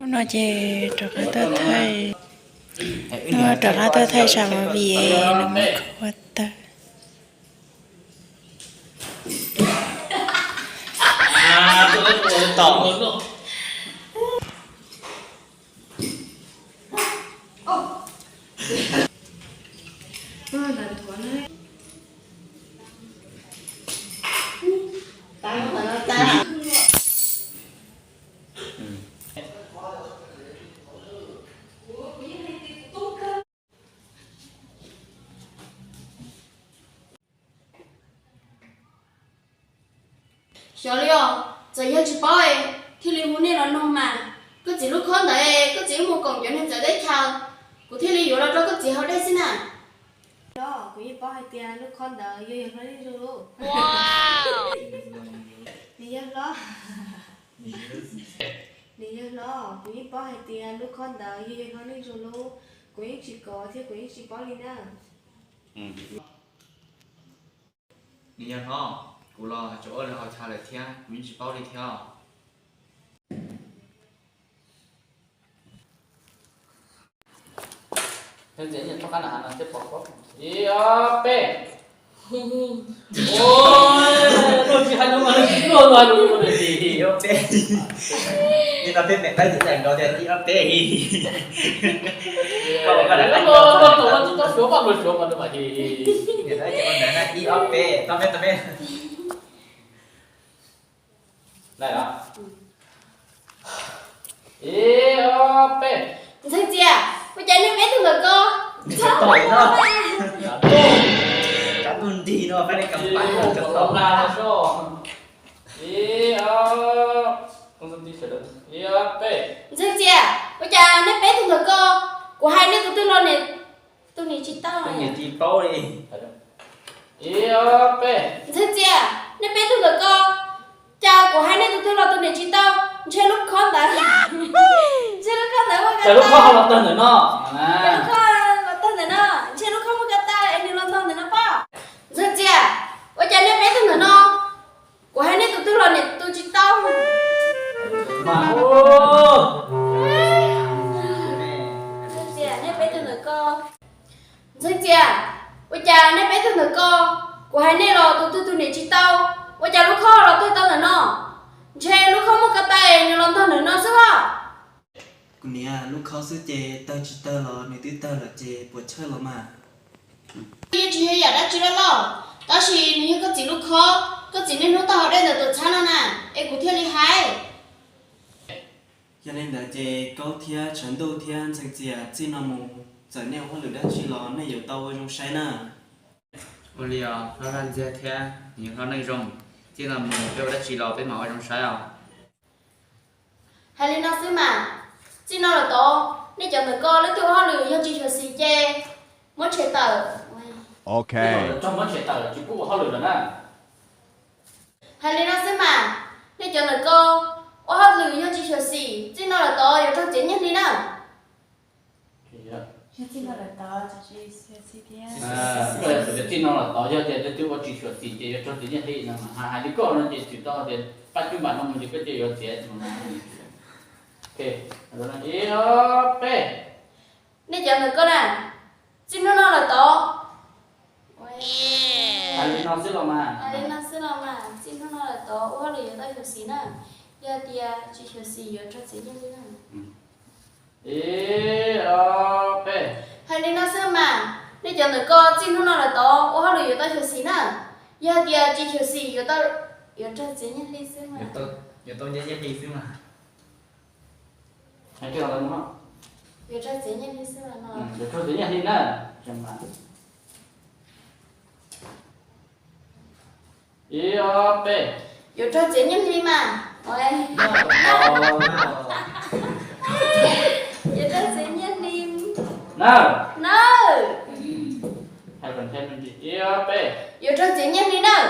No ces rov qab tuaj thaij, no rov qab tuaj thaij sam movie, nws muab kho ua tawg. Xyov li os, txawm yog tsis paub thiaj li hu nej los noog mas. Koj txiv lub khob ntawd koj txiv wb mus koom cov neeg txawv teb chaws, kuv thiaj li yuav los rau koj txiv haus dej xwb na. Los kuv yeej paub hais tias lub khob ntawd yog yawg hlob Neej Zoo lub. Nws yog hlob, nws yog hlob, kuv yeej paub hais tias lub khob ntawd yog yawg hlob Neej Zoo lub. Kuv yeej tsis kov thiab kuv yeej tsis paub li na. Nws yog hlob, kuv los tseem ua lawv haus chaw lawm thiab, kuv yeej tsis paub li thiab. Ib ob peb. Ib ob peb. Ib ob peb. Ib ob peb. Ib ob peb. Ib ob peb. Ib ob peb. Ntxhee Txias, ua cas nej peb tug ntawm ko txhob mus? Ib ob, ib ob peb. Ntxhee Txias, ua cas nej peb tug ntawm ko, kuv hais nej tus twg los nej tus niam tsis tau, niam tsis paub li. Ib ob peb. Ntxhee Txias, nej peb tug ntawm ko, cas kuv hais nej tus twg los tus niam tsis tau, ntshe lub khob ntawd, ntshe lub khob ntawd, cas lub khob ho los tawg ntawm no, cas lub khob los tawg ntawm no, ntshe lub khob muaj ko taw es nws los ntog ntawm no pob. Ntxhee Txias, ua cas nej peb tug ntawm no, kuv hais nej tus twg los niam tus tsis tau. Ntxhee Txias, nej peb tug ntawm ko, Ntxhee Txias, ua cas nej peb tug ntawm ko, kuv hais nej los tus twg tus niam tsis tau, ua cas lub khob los tawg tau ntawm no? Ntshe lub khob muaj ko taw nws los ntog ntawm no xwb os. Kuv niam, lub khob xwb ces tawg tsis tawg los nws twb tawg lawm ces puas chawj los mas. Yeej tsis yog yam dab tsi loj loj, tab sis nws yog koj txiv lub khob, koj txiv niaj hnub tau haus dej ntawm tuam txhab no na, es kuv thiaj li hais. Yog li ntawd ces Kaub thiab Tshav Ntuj thiab Ntxhee Txias, txij no mus txawm nej ua hauj lwm dab tsi los nej yuav tau ua zoo saib na. Ua li os, hlob Vaj Ntxiag thiab nws hlob Neej Zoo, txij no mus peb ua dab tsi los peb mam ua zoo saib os. Hais li no xwb mas, txij no lawm tod nej cov ntawm ko leej twg ua hauj lwm yog tsis xyuam xim ces muab tshem tawm. Txog muab tshem tawm tsis pub ua hauj lwm lawm na. Hais li no xwb mas, nej cov ntawm ko ua hauj lwm yog tsis xyuam xim, txij no lawm tod yuav raug txiav nyiaj hli na. Txij no lawm tod yog tias leej twg ua tsis xyuam xim ces yuav raug txiav nyiaj hli no mas, hais li koj no ces txwm tau tias paj cub npam no mus ces peb ces yuav txiav. Ib ob peb. Nej cov ntawm ko na, txij hnub no lawm tod, hais li no xwb los mas, txij hnub no lawm tod ua hauj lwm yuav tau xyuam xim na, yog tias tsis xyuam xim yuav raug txiav nyiaj hli na. Ib ob peb. Hais li no xwb mas, nej cov ntawm ko txij hnub no lawm tod ua hauj lwm yuav tau xyuam xim na, yog tias tsis xyuam xim yuav tau, yuav raug txiav nyiaj hli xwb mas. Yuav tau nyiaj hli xwb mas. Yuav raug txiav nyiaj hli xwb mas no. Yuav raug txiav nyiaj hli na. Ib ob peb. Yuav raug txiav nyiaj hli mas. Yuav raug txiav nyiaj hli nawb. Nawb. Ib ob peb. Yuav raug txiav nyiaj hli nawb.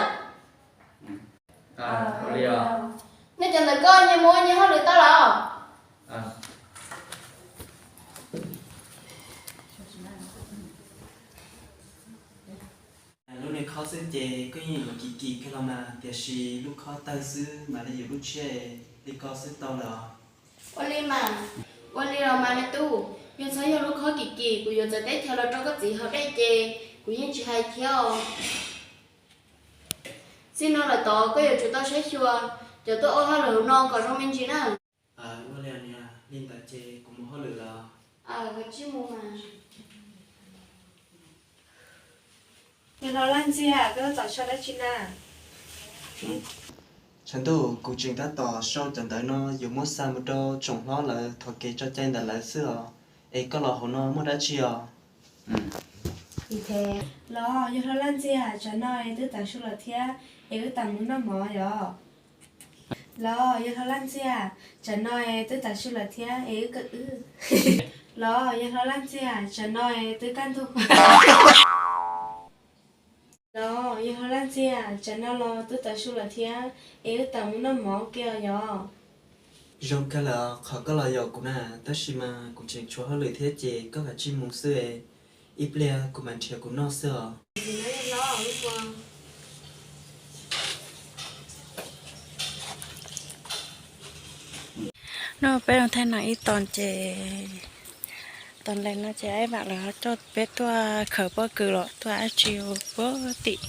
Nej cov ntawm ko nyias mus nyias hauj lwm tau los? Lub niag khob xwb ces koj yeej yuav kim kim kawg los mas, tiam sis lub khob tawg xwb mam li yuav lub tshiab li ko xwb tau lawm os. Ua li mas, ua li los mas me tub, yog txhob yog lub khob kim kim kuv yuav txawv teb chaws los rau koj txiv haus dej ces kuv yeej tsis hais thiab os. Txij no lawm tod koj yuav tsum tau saib xyuas cov tuaj ua hauj lwm hauv no kom zoo me ntsis na. Ua li niam, li ntawd ces kuv mus hauj lwm lawm. Koj mus mas. Yawg hlob Laj Ntxiag, koj tab tom sau dab tsi na? Tshav ntuj, kuv tseem tab tom sau cov ntawv no yuav muab xa mus rau tsoom hlob lawv thov kev tso cai ntawm lawv xwb os. Es koj los hauv no muaj dab tsi os? Los yawg hlob Laj Ntxiag, tsam no es twb tav su lawm thiab, es wb tau mus noj mov yom. Los yawg hlob Laj Ntxiag, tsam no es twb tav su lawm thiab, es wb, los yawg hlob Laj Ntxiag, tsam no es twb kaj ntug. Los yawg hlob Laj Ntxiag, tsam no los twb tav su lawm thiab, es wb tau mus noj mov kiag yom. Zoo kawg lawm qhov koj los yaum kuv na, tab sis mas kuv tseem tshuav hauj lwm thiab ces koj kav tsij mus xwb, ib pliag kuv mam nrhiav kuv noj xwb os. Hnub peb los thaij no ib tog ces, tog ntawm no ces Aib Vam lawv coj peb tuaj khaws pob kws los tuaj dab tsi puag tim,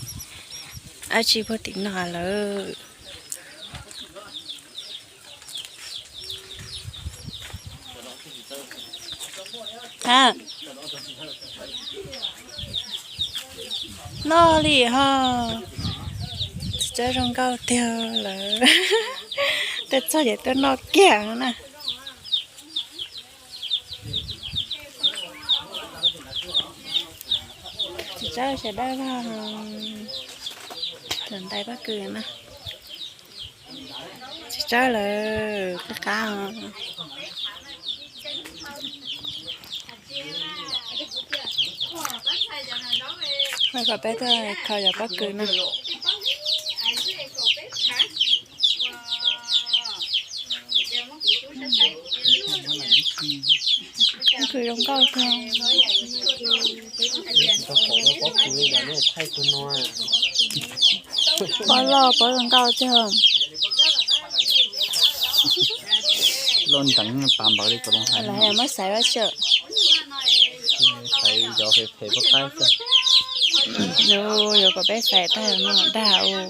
dab tsi puag tim no lawm. Noj li ho, txiv tsawb zoo nkauj tiag lawm. Tuaj txog ces tuaj noj kiag na. Txiv tsawb sawv daws los, ntais pob kws na. Txiv tsawb lawm qab qab. Kom peb tuaj khaws cov pob kws no. Pob kws zoo nkauj kawg. Pob loj pob zoo nkauj tiag. Loj nteev pas npawv li cov loo hais. Lawv hais muab xaiv ua tsi? Xaiv cov phem phem pob qaib xwb. Yuav kom peb xaiv tag no dag u.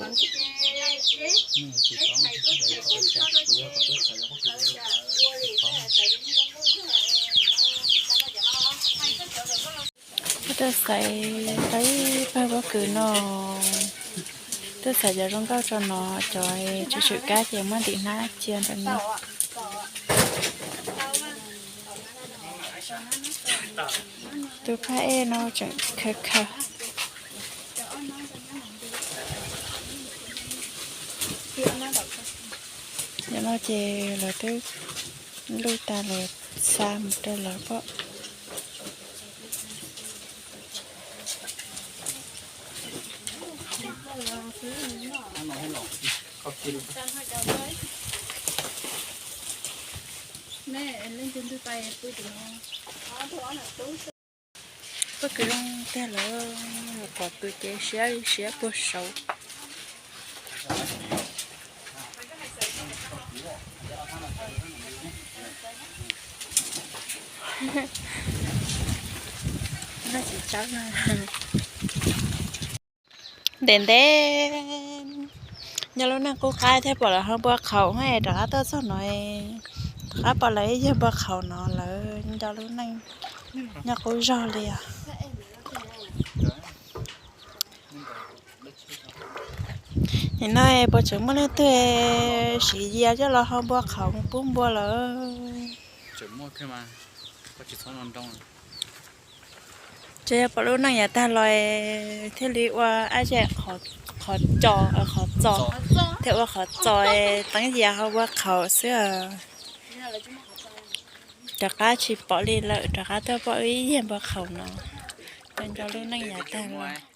Tuaj xaiv tau ib pawg pob kws no, tuaj xaiv cov zoo nkauj tso no, cov tsw tsw kab ces muab ntim hnab cia ntawm no. Tus phab ej no tseem khaws khaws. Yog no ces lawv twb luj tas lawv xa mus rau lawv pom. Pob kws zoo tiag lawm, qhov kws ces siab li siab puag saud. Ntev ntev, nyob lub neej qub qab thiaj pom lawv ho npua qhaum es rov qab tuaj txog no, rov qab pom lawv ib yag npua qhaum no lawm, nyob lub neej nyob qub zog li os. Nim no puas tseem muaj leej twg siv yias coj los hau npua qhaum mus pub npua lawm? Ces yog pom lub neej yav tag los thiaj li ua ab ze qhov co, qhov txos, thiaj ua qhov txos teeb yias hau npua qhaum xwb. Rov qab tsis pom li lawm, rov qab tuaj pom ib yag npua qhaum no, nco nco lub neej yav tag los.